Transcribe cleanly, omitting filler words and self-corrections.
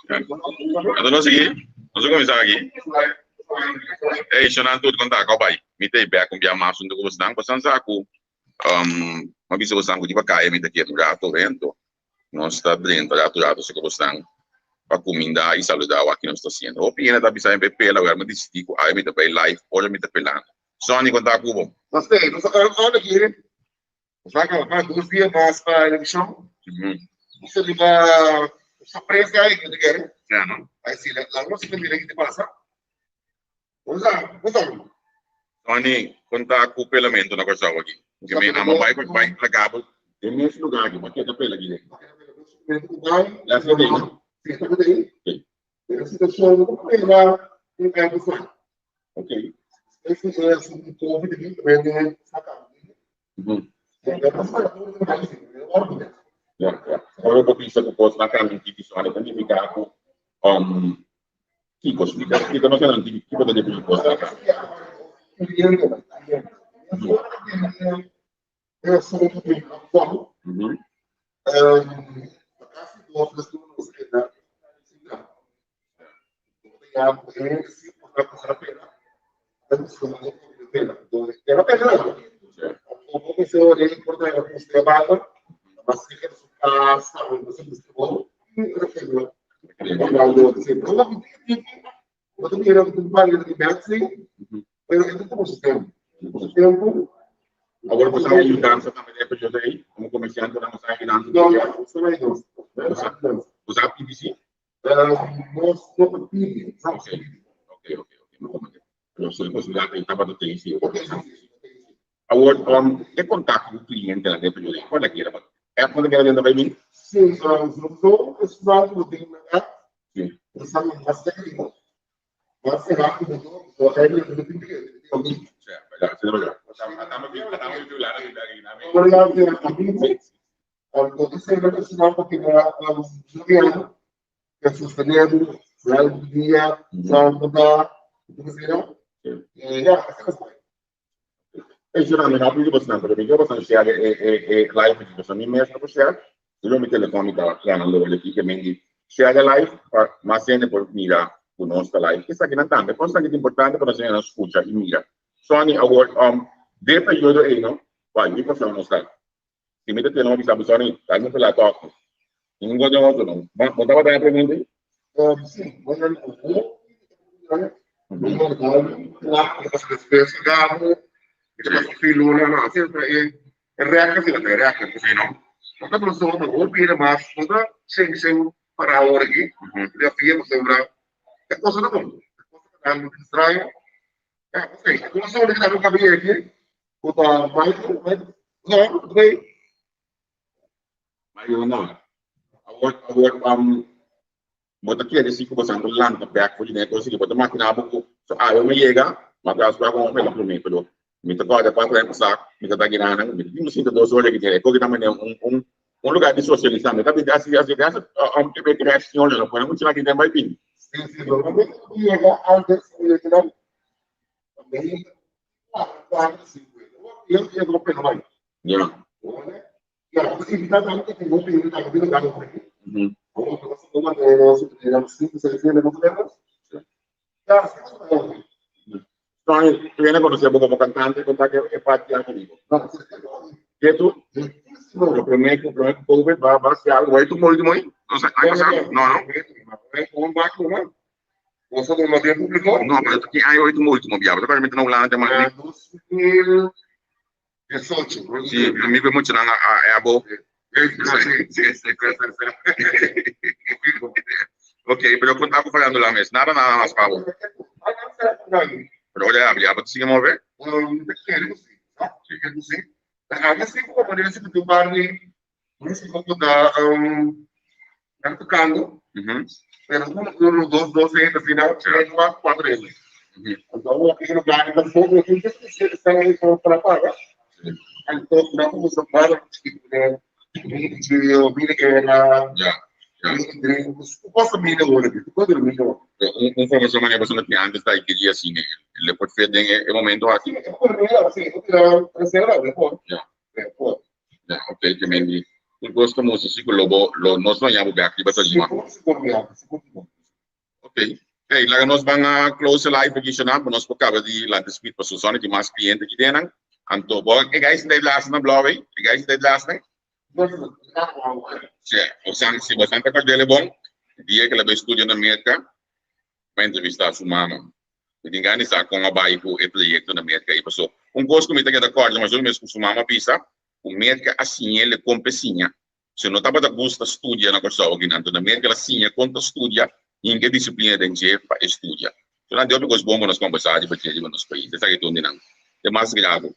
Anto nos sigui, nos a kuminsá aki. Ey, shonnan tur kon ta? Kau bai? Mi ta e bek un bia mas huntu ku bosnan. Bosan sa ku mi a bisa bosnan ku di bakaya mi ta keda un rato rento. Nos ta drenta rato rato si ku bosnan pa kumindá i saludá wak ki nos ta hasiendo. Hopi hende ta bisa mi pa e pela, wèl mi disidí ku awe mi ta bai live ora mi ta pelando. Sonny, kon ta ku bo? Nos ta nos a ora aki. Nos a kaba dos dia mas pa elekshon. Nos ta riba sorpresa ei, mi ta kere. Ja, no? Ai si, la nos ta mira kiko ta pasa. Nos a, nos a. Tony, kon ta ku pelamento na Kòrsou aki? Ke mi amo bai bai laga bo den mes lugar aki, bo keda pela aki den. La sa den, no? Si, ta keda ei. Sí. Pero situashon no ta pela un aña pasá. Ok. Esei e asuntu di covid aki, tambe sa kambia. Ja, ja. Ora bo bisa ku kos na kambia tiki so, ta nifiká ku kiko? Splika, splika nos nan tiki kiko ta definí kos na kambia. Awor bo sa un yudansa tambe den e periodo ei? Komo komersiantenan bo sa yudansa Bo sa pidi si? Nos no ta pidi. Ok, ok, ok, ok, no comprende. Pero si e posibilidad ei tabata tin si. Awor, e kontakto ku klientenan den e periodo ei, kual a keda? App no ta keda dentro bai bin? Si, so esnan ku tin nan app, Si. esnan mas tékniko, mas será ku bo no eigenlijk no tin cliente, tin amigo. Sí, verdad, sí, verdad. Atamos atamos violando aquí. Anto esei lo esnan pa keda gobierno ta sostené durante di dia, sábado, asina. I ya, asina ta bai. Ey, si mi no pidi bosnan, pero mi ke bosnan share e e e live aki, pasobra mi mes no por share, solo mi telefon mi ta trahando hoy aki, ke men di share e live pa mas hende por mira ku nos ta live. Esakinan tambe, kosnan ki ta importante pa nos hende skucha i mira. Sonny, awor, den e periodo ey no, wak, di pasó nos ta? Si mi ta tene un bisa bo sorry, dal mi pela tok. Un go den otro no. Bo bo tabata e pregunta ei? Sí, bo nan ho Ku ta Michael, Michael, no, Rey. Michael no. Awor, awor, um, bo ta kere si ku bo santo lanta bek for di den e kos aki. Bo ta makina bo ku so awe mi yega, ma ta spera ku mi promé, pero mi ta kòrda 4 aña pasá, mi ta ta giranan, mi ta tin sinta dos ora aki den e koki ta manera un, un, un lugar di sosialisá. Mi ta bin hasi, hasi, hasi, um, e rekreashon, no pone mucha aki den bai bin. Sí, sí, normalmente mi yega antes, mi yega nan, Ja. Tony, tu viene conocer como cantante, conta que es parte de conmigo. ¿Qué tú? Lo primero, lo primero que va, va a ser algo. ¿Ahí tú último ahí? No sé, ¿hay pasado? No, no. Boso no lo tin público? No, pero ki aña hoy tu último biaha? Bo ta na Hulanda te mas. 2018. Sí, a mi mucho nan a abo. Sí, sí, sí. Ok, pero conta ku farándula mes. Nada, nada mas pa bo. Pero ora ya, bo ta sigui move? Sí. Nan tocando, pero uno, uno, dos, dos gente, al final, tres, cuatro, cuatro gente. Entonces, aquí lo que hay tampoco, aquí están ahí como para pagar. Entonces, no como se para, video, mire que era, mire, cosa mire ahora, cosa mire ahora. Un un famoso manera persona que antes ta que dia cine, le por fe den e momento aki. Sí, sí, Ja. Ja, oké, que men di. Un kos ku mustra si ku lo bo lo nos lo haña bo bèk riba tarima. Sigur, sigur mi haña, sigur sigur. Ok. Hey, laga nos ban a close e live aki shona pa nos por kaba di lanta speed paso Sonny tin mas kliente aki den nan. Anto bo e guys ta e laatste na blou ey? E guys ta e laatste? Si, osan si bosan ta kòrd'el e bon, dia ku el a bai studia na Merka, pa entrevistá su mama. Mi tin gana di sa kon a bai ku e trayekto na Merka ei. Paso un kos ku mi ta keda kòrda mas o menos ku su mama bisa, ku Merka a siñ'el e kon p'e siña. Si no tabata gusta studia na Kòrsou aki nan, anto na Merka el a siña kon ta studia i hinka e disiplina den dje pa e studia. So nan tin hopi kos bon ku nos kombersá riba dje riba nos pais. Esaki ta un di nan. E mas grave.